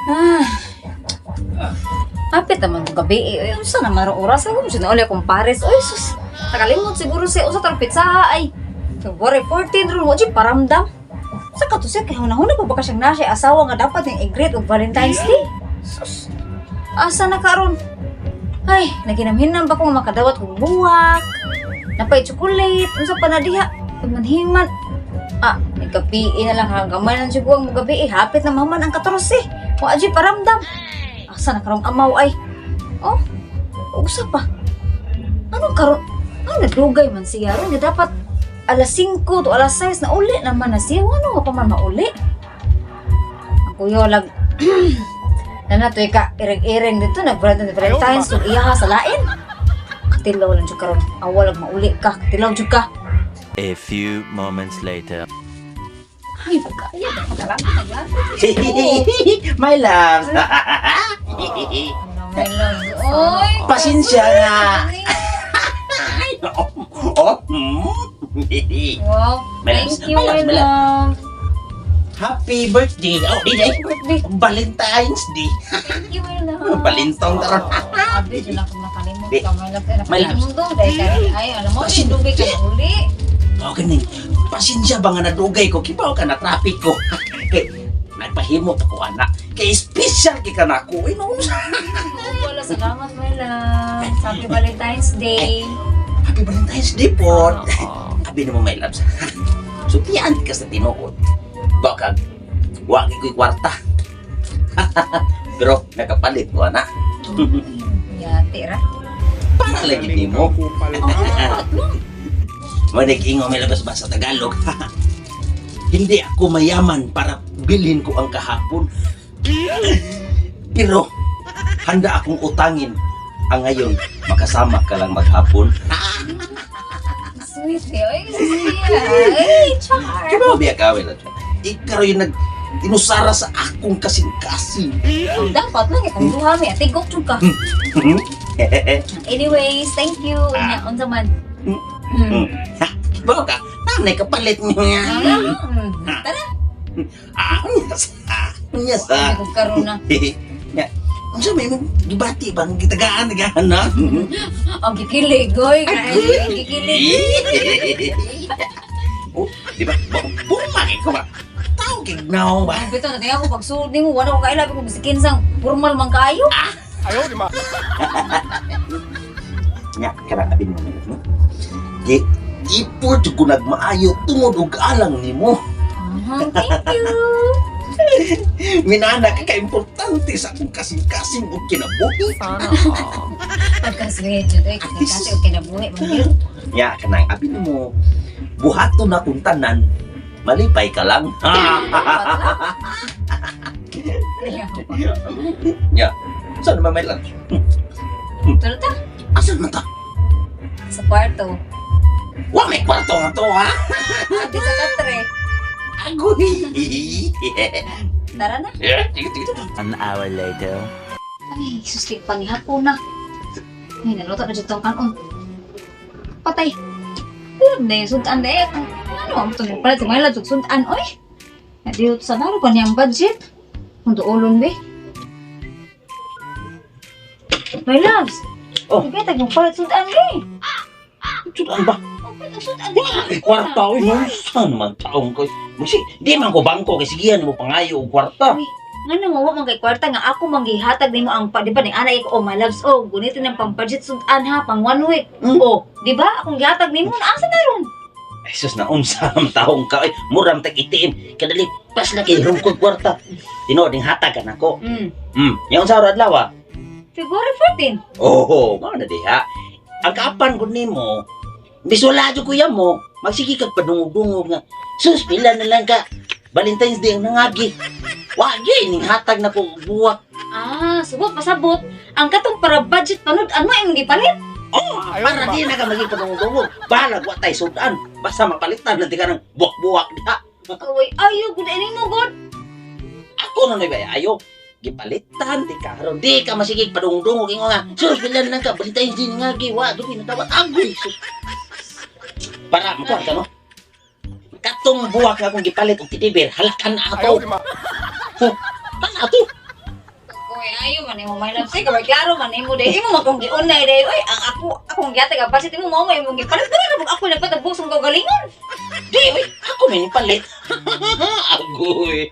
Ah. Hapit naman kong gabi eh. Uy, unsa naman ro oras ako? Unsa na uli akong pares? Uy, sus. Nakalimot siguro siya. Usa tarong pizza ay. February 14 ron mo paramdam. Sa kato siya kay hunahuna pa ba ka siyang nasa asawa nga dapat ning i-greet og Valentine's Day? Sus. Asa na karon? Ay, naginamhinam ba kong makadawat kong buwak? Napay chocolate, unsa pa na diha? Manhiman. Ah, may gabi na lang hanggang man ang siguro ang gabi eh. Hapit na maman ang 14. Wa jud paramdam. Asa na karong amaw ay? Oh, usa pa. Anong karon? Ano nagdugay man siya ron nga dapat alas 5 to alas 6 na uli naman na siya. Ano pa man mauli? Ang kuya lag na to ka iring-iring dito nag Valentine's kung iya sa lain. Katilaw lang jud karon. Awal lag mauli ka. Katilaw jud ka. A few moments later. Ay, kaya naglagot. My loves. My love. Oy, Pasensya na. Oh. Wow, My thank loves, you, my loves, my my love. Happy birthday. Oh, di day. Birthday. Valentine's Day. Thank you, my love. Balintong karon. Abi, dyan ako nakalimot Di. ka, my love. Kaya My loves. nakalimot doon. Dahil kaya, ay, alam mo, dugay ka na uli. Oh, ganing. Pasensya ba nga nadugay ko? Kibaw ka na traffic ko. Kay nagpahimo pa ko anak. Kay special kay ka nako. Ay, noon. Wala, salamat, my love. Happy Valentine's Day. Happy Valentine's Day po. Abi na mo, my loves. Sutian ka sa tinuod. Baka wagi ko'y kwarta. Pero nakapalit ko anak. Yati ra. Para lagi nimo. Manag-ingo may labas ba sa Tagalog? Hindi ako mayaman para bilhin ko ang kahapon. Pero handa akong utangin ang ngayon, makasama ka lang maghapon. Sweet eh. Ay, sweet. Ay, char. Kaya ba biya ka, wala siya. Ikaw yung nag inusara sa akong kasing-kasing. Dapat lang, eh, kung duha mi, atigok jud ka. Anyways, thank you. Unya, unsa man. Kibaw ka, nanay kapalit niyo nga. Tara. Ah, unyas. Ah, unyas. Ay, Ah. kung karon na. Ya. Unsa may mong gibati bang gitagaan tagaan na? Ang kikilig, goy. Ay, ang kikilig. Oh, di ba? Buma kay ko ba? Tao kay gnaw ba? Ang bitaw na tingnan ko pagsuod nimo, wala ko kaila ko bisikin sang formal man kaayo. Nya, kara abin mo no. Gi ipod ko nagmaayo tungod og alang nimo. Aha, thank you. Minana ka ka-importante sa akong kasing-kasing ug kinabuhi. Pagka-sweet jud oy, kasi okay na buhi man gyud. Nya, kanang abin mo buhaton na kung tanan, malipay ka lang. Nya, saan naman may lunch? Tara ta Asan man ta? sa kwarto. Wa may kwarto nga to, ha? Di sa katre. Agoy! Tara na. Eh, sige, sige. An hour later. Ay, sus kay panghapon na. Ay, naluto na jud tong kanon. Patay. Alam na yung sudan na eh. Ano ang itong palit? May ladog sudan, oy. Nadiyo sa naro pa niyang budget. Kung duolon, be. My loves. Oh. Sige, tagong palit sudan, be. Sudan ba? Oh, palit sudan, be. Ay, kwarta, oy. No, saan man taong ko? Musi, di man ko bangko kay sigihan mo pangayo og kwarta. Uy, nga nang wa man kay kwarta nga ako manggihatag nimo ang pa, di ba ning anay ko, oh my loves, oh, gunitin ang pang budget sudan ha, pang one week. Oh, di ba? Akong gihatag nimo na asa na ron? Ay, sus na unsa ang taong ka oy. Muram tag itim. Kadali pas na kay rungkod kwarta. Tinuod ning hatag ka nako. Nya unsa ro adlaw ah? February 14. Oh, mao na diha. Ang kaapan gud nimo, bis wala jud kuya mo, magsige kag padungog-dungog nga. Sus, pila na lang ka. Valentine's Day ang nangagi. Wa gyud ning hatag na ko buwak. Ah, subot pasabot. Ang katong para budget panud ano imong gipalit? Oh, para di na ka maging padungog-dungog. Balag wa tay sudan. Basta mapalitan na di ka ng buwak-buwak diha. Uy, ayo gud ini mo god. Ako na ba ayo. Gipalitan di ka karon di ka masigig padungdungog ingon nga. Sus, pila na lang ka Valentine's Day nangagi. Wa jud natawat agoy. Sus. Para makuha ka no. Katong buwak nga akong gipalit og teddy bear, halakan na ato. Huh, Tan ato. my love. Sige, kay klaro man imo day. Imo man kong giunay day. Oy, ang ako akong gihatag ang budget imo mao mo imong gipalit. Pero na ako nagpatabong sa kagalingon. Di, uy, ako may palit. Agoy.